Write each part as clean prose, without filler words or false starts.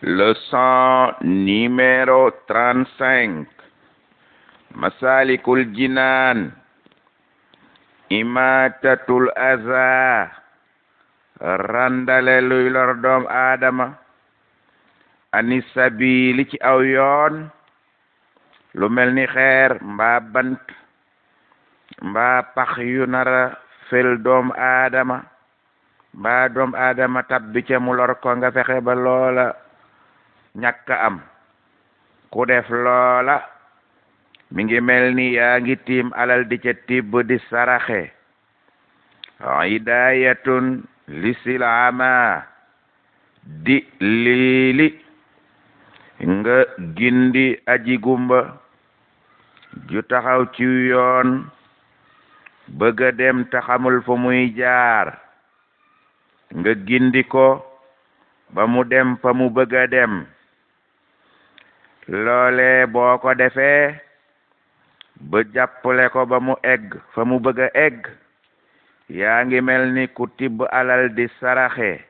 Leçon numéro 35. Masalikul Jinaan. Imatatul aza. Randale luy lor doom aadama. Anis sabili ci aw yoon. Lu mel ni xeer mbaa bant mbaa pax yu nara fel doom aadama mbaa doom aadama tabbi ca mu lor ko nga fexe ba loola ñàkk am. ku def loola mi ngi mel ni yaa ngi tiim alal di ca tibb di saraxe. hidayatun lisilama di liili nga gindi aji gumba ju taxaw ci yoon bëgga dem te xamul fu muy jaar nga gindi ko ba mu dem fa mu bëgga dem. loole boo ko defee ba jàppale ko ba mu egg fa mu bëgga egg yaa ngi mel ni ku tibb alal di saraxe.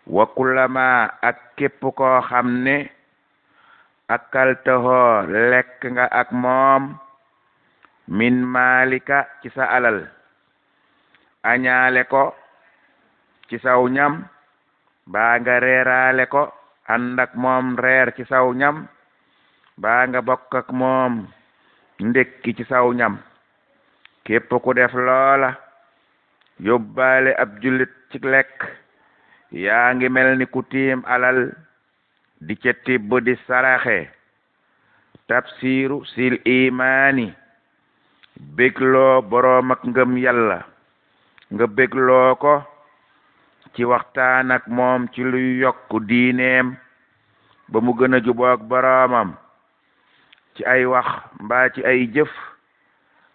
wa kullama ak képp koo xam ne akaltahoo lekk nga ak moom min maalika ci sa alal añaale ko ci saw ñam baa nga reeraale ko ànd ak moom reer ci saw ñam baa nga bokk ak moom ndekki ci saw ñam. képp ku def loola yóbbaale ab jullit ci lekk yaa ngi mel ni ku tiim alal di ca tibb di saraxe. tafsiru sil imaani bégloo boroom ak ngëm yàlla nga bégloo ko ci waxtaan ak moom ci luy yokk diineem ba mu gën a juboog boroomam ci ay wax mbaa ci ay jëf.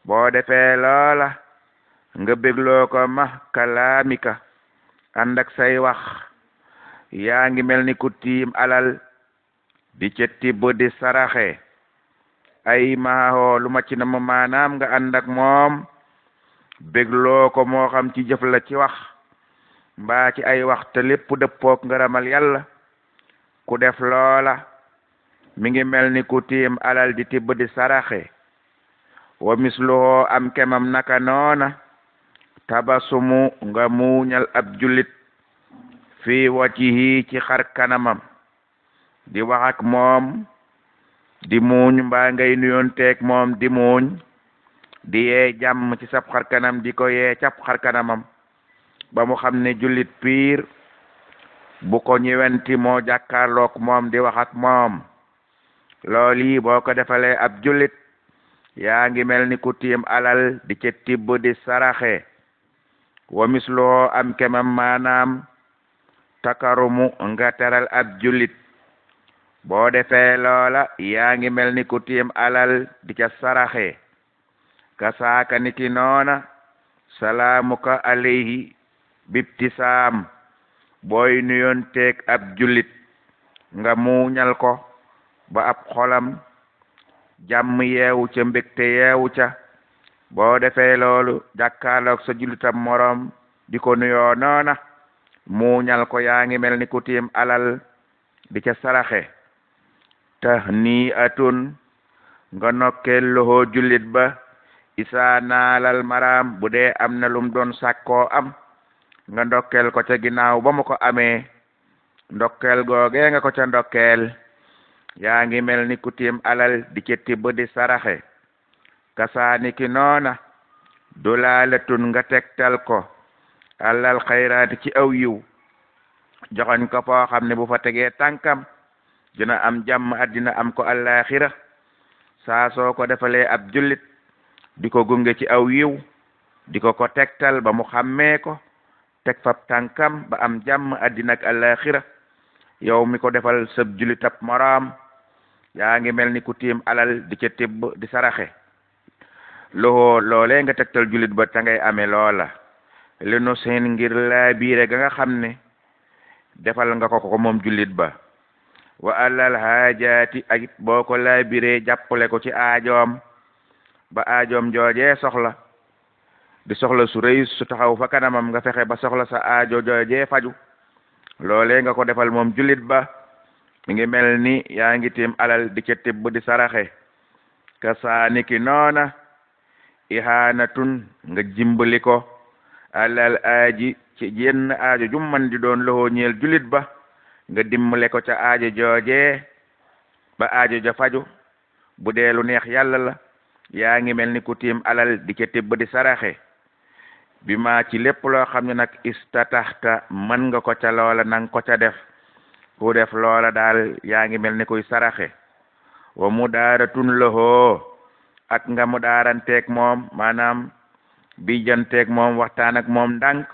boo defee loola nga bégloo ko ma kalaamika ànd ak say wax yaa ngi mel ni ku tiim alal di ca tibb di saraxe. ay maaxoo lu ma ci na ma maanaam nga ànd ak moom bégloo ko moo xam ci jëf la ci wax mbaa ci ay wax te lépp dëppook ngërëmal yàlla. ku def loola mi ngi mel ni ku tiim alal di tibb di saraxe. wa misluhoo am kemam naka noona tabasumu nga muuñal ab jullit fii wajhihi ci xar kanamam di wax ak moom di muuñ mbaa ngay nuyoonteeg moom di muuñ di yee jàmm ci sab xar kanam di ko yee cap xar kanamam ba mu xam ne jullit piir bu ko ñëwenti moo jàkkaarloog moom di wax ak moom. loolu yi boo ko defalee ab jullit yaa ngi mel ni ku tiim alal di ca tibb di saraxe. wa misloo am kemam maanaam takarumu nga teral ab jullit boo defee loola yaa ngi mel ni ku tiim alal di ca saraxe. kasaaka niki noona salaamuka alayhi bibtisaam booy nuyoon teeg ab jullit nga muuñal ko ba ab xolam jàmm yeewu ca mbégte yeewu ca. boo defee loolu jàkkaarloog sa jullitam moroom di ko nuyoo noona muuñal ko yaa ngi mel ni ku tiim alal di ca saraxe. tahni'atun nga nokkeel loxo jullit ba isaa naalal maraam bu dee am na lum doon sàkkoo am nga ndokkeel ko ca ginnaaw ba mu ko amee. ndokkeel googee nga ko ca ndokkeel yaa ngi mel ni ku tiim alal di ca tibb di saraxe. kasaaniki noona dulaalatun nga tegtal ko alal xayraati ci aw yiw joxoñ ko foo xam ne bu fa tegee tànkam dina am jàmm àddina am ko àllaaxira. saa soo ko defalee ab jullit di ko gunge ci aw yiw di ko tegtal ba mu xàmmee ko teg fab tànkam ba am jàmm àddina ak àllaaxira. yow mi ko defal sab jullitab moroom yaa ngi mel ni ku tiim alal di ca tibb di saraxe. loolee nga tegtal jullit ba ta ngay amee loola li nu seen ngir laa biire ga nga xam ne defal nga ko moom jullit ba. wa alal haajaati ak boo ko laa biiree jàppale ko ci aajoom ba aajoom joojee soxla di soxla su rëy su taxaw fa kanamam nga fexe ba soxla sa aajo joojee faju loolee nga ko defal moom jullit ba mi ngi mel ni yaa ngi tiim alal di ca tibb di saraxe kasaaniki noona ihanatun nga jimbali ko alal aaji ci jenn aajo jumman di doon loxoo ñeel julit ba nga dimbale ko ca aajo jooje ba aajo ja faju bu dee lu neex yàlla la yaa ngi mel ni ku tiim alal di ca tibb di saraxe bi ma ci lépp loo xam ne nag istataxta mën nga ko ca loola nang ko ca def ku def loola daal yaa ngi mel ni kuy saraxe wa mu daaratun loxoo ak nga mu daaranteeg moom maanaam bi janteeg moom waxtaan ak moom ndànk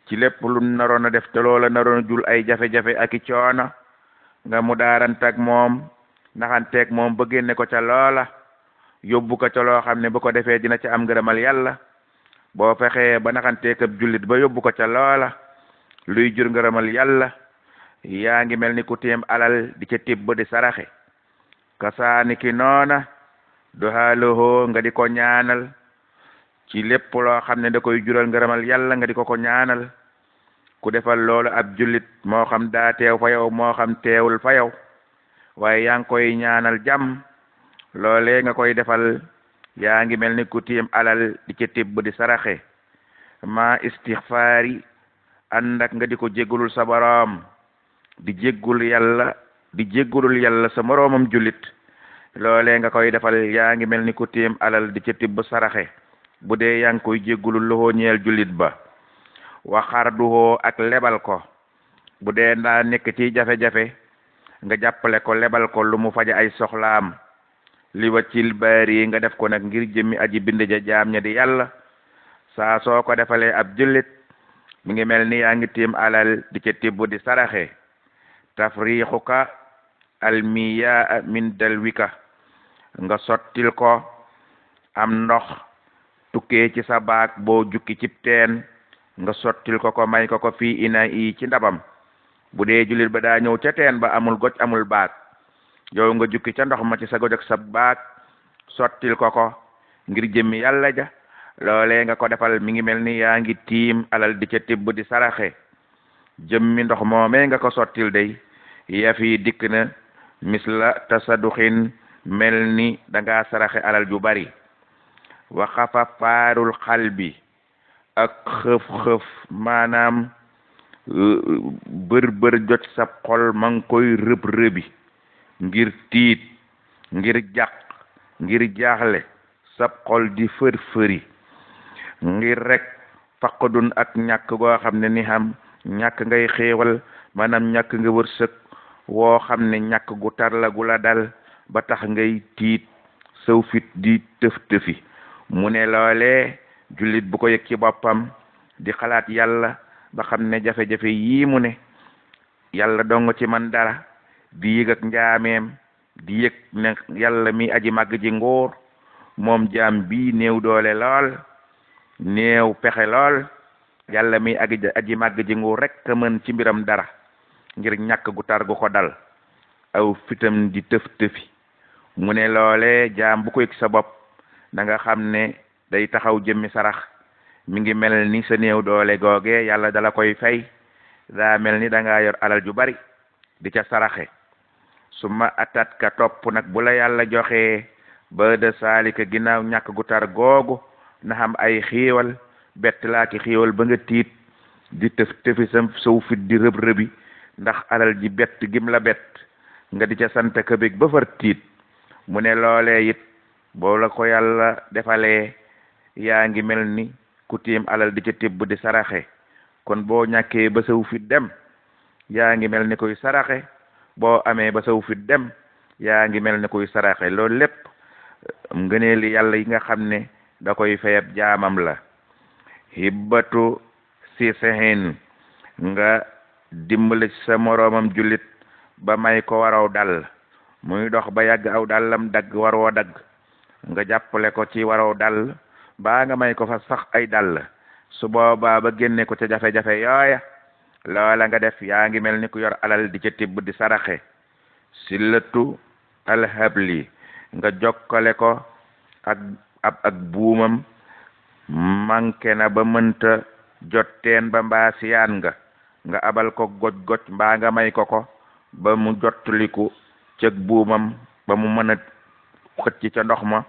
ci lépp lu naroon a def te loola naroon a jul ay jafe-jafe ak i coono nga mu daaranteeg moom naxanteeg moom ba génne ko ca loola yóbbu ko ca loo xam ne bu ko defee dina ca am ngërëmal yàlla boo fexee ba naxanteeg ab jullit ba yóbbu ko ca loola luy jur ngërëmal yàlla yaa ngi mel ni ku téem alal di ca tibb di saraxe kasaani ki noona du xaalohoo nga di ko ñaanal ci lépp loo xam ne da koy jural ngërëmal yàlla nga di ko ñaanal ku defal loolu ab jullit moo xam daa teew fa yow moo xam teewul fa yow waaye yaa ngi koy ñaanal jàmm loolee nga koy defal yaa ngi mel ni ku tiim alal di ca tibb di saraxe ma istixfaari ànd ak nga di ko jéggulul sa boroom di jéggulul yàlla sa moroomam jullit loolee nga koy defal yaa ngi mel ni ku tiim alal di ca tibb saraxe bu dee yaa ngi koy jéggulul loxoo ñeel jullit ba waxarduhoo ak lebal ko bu dee ndaa nekk ci jafe-jafe nga jàppale ko lebal ko lu mu faja ay soxlaam li waccil baari nga def ko nag ngir jëmmi aji bind ja jaam ña di yàlla saa soo ko defalee ab jullit mi ngi mel ni yaa ngi tiim alal di ca tibb di saraxe tafriixuka almiyaa min dalwika nga sottil ko am ndox tukkee ci sa baag boo jukki cib teen nga sottil ko may ko fii ina i ci ndabam bu dee jullit ba daa ñëw ca teen ba amul goj amul baag yow nga jukki ca ndox ma ci sa goj ak sa baag sottil ko ngir jëmmi yàlla ja loolee nga ko defal mi ngi mel ni yaa ngi tiim alal di ca tibb di saraxe jëmmi ndox moomee nga ko sottil day yafi dikk na misla tasaduxin mel ni danga saraxe alal ju bari wa xafa faarul xalbi ak xëf-xëf maanaam bër jot sa xol ma ngi koy rëbi ngir tiit ngir jàq ngir jaaxle sab xol di fër-fëri ngir rek faqdun ak ñàkk goo xam ne ni xam ñàkk ngay xéewal maanaam ñàkk nga wërsëg woo xam ne ñàkk gu tar la gu la dal ba tax ngay tiit saw fit di tëf-tëfi mu ne loolee jullit bu ko yëg ci boppam di xalaat yàlla ba xam ne jafe-jafe yii mu ne yàlla dong ci man dara di yëg ak njaameem di yëg ne yàlla mi aji màgg ji nguur moom jaam bii néew doole lool néew pexe lool yàlla mi aji màgg ji nguur rek ka mën ci mbiram dara ngir ñàkk gu tar gu ko dal aw fitam di tëf-tëfi mu ne loole jaam bu ko yëg sa bopp da nga xam ne day taxaw jëmmi sarax mi ngi mel ni sa néew doole googe yàlla dala koy fay daa mel ni da ngaa yor alal ju bari di ca saraxe su ma atat ka topp nag bu la yàlla joxee ba de saalika ginnaaw ñàkk gu tar googu na xam ay xiiwal bett laa ki xiiwal ba nga tiit di tëfi sa saw fit di rëbi ndax alal ji bett gim la bett nga di ca sant ka bég ba far tiit mu ne loolee it boo la ko yàlla defalee yaa ngi mel ni ku tiim alal di ca tibb di saraxe kon boo ñàkkee ba saw fit dem yaa ngi mel ni kuy saraxe boo amee ba saw fit dem yaa ngi mel ni kuy saraxe loolu lépp ngëneeli yàlla yi nga xam ne da koy fayab jaamam la hibbatu si sehin nga dimbali sa moroomam jullit ba may ko waraw dal muy dox ba yàgg aw dallam dagg waroo dagg nga jàppale ko ci waraw dal baa nga may ko fa sax ay dal su boobaa ba génne ko ca jafe-jafe yooya loola nga def yaa ngi mel ni ku yor alal di ca tibb di saraxe sillatu alhabli nga jokkale ko ak buumam manqué na ba mënta jot teen ba mbaa siyaan nga abal ko goj mbaa nga may ko ba mu jottaliku cëg buumam ba mu mën a xëcc ca ndox ma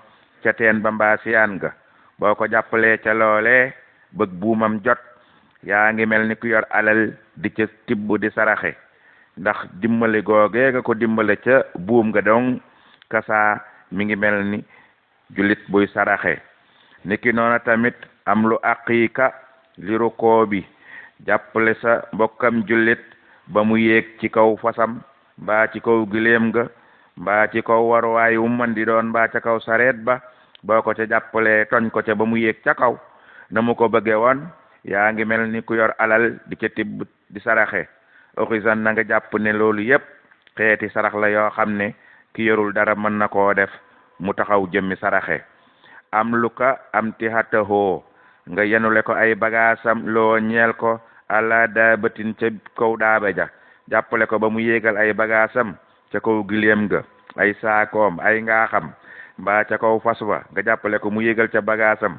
ca teen ba mbaa siyaan ga boo ko jàppalee ca loolee bëgg buumam jot yaa ngi mel ni ku yor alal di ca tibb di saraxe ndax dimbale googee nga ko dimbale ca buum nga dong kasaa mi ngi mel ni jullit buy saraxe niki noona tamit am lu aqiika liru koo bi jàppale sa mbokkam jullit ba mu yéeg ci kaw fasam mbaa ci kaw giléem nga mbaa ci kaw waruwaay wu man di doon mbaa ca kaw sareet ba boo ko ca jàppalee toñ ko ca ba mu yéeg ca kaw na mu ko bëgge woon yaa ngi mel ni ku yor alal di ca tibb di saraxe oxisan na nga jàpp ne loolu yépp xeeti sarax la yoo xam ne ki yorul dara mën na koo def mu taxaw jëmmi saraxe am lu ka am tihatahoo nga yenule ko ay bagaasam loo ñeel ko ala daabatin ca kaw daaba ja jàppale ko ba mu yéegal ay bagaasam ca kaw giléem ga ay saakoom ay ngaaxam mbaa ca kaw fas wa nga jàppale ko mu yéegal ca bagaasam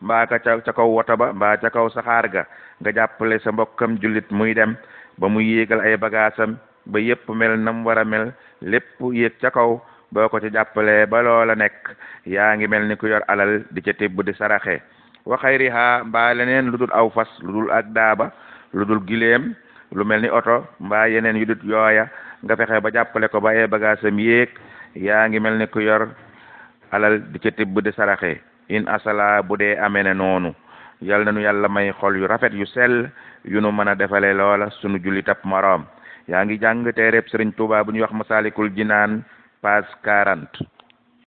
mbaa ca kaw woto ba mbaa ca kaw saxaar ga nga jàppale sa mbokkam jullit muy dem ba mu yéegal ay bagaasam ba yépp mel nam war a mel lépp yéeg ca kaw boo ko ci jàppalee ba loola nekk yaa ngi mel ni ku yor alal di ca tibb di saraxe wa xayriha mbaa leneen lu dul aw fas lu dul ak daaba lu dul giléem lu mel ni oto mbaa yeneen yu dul yooya nga fexe ba jàppale ko ba ay bagaasam yéeg yaa ngi mel ni ku yor alal di ca tibb di saraxe in asala bu dee amee ne noonu yal na nu yàlla may xol yu rafet yu sell yu nu mën a defale loola sunu jullitab moroom yaa ngi jàng téereb Sëriñ Tuubaa bu ñuy wax Masaalikul Jinaan page 40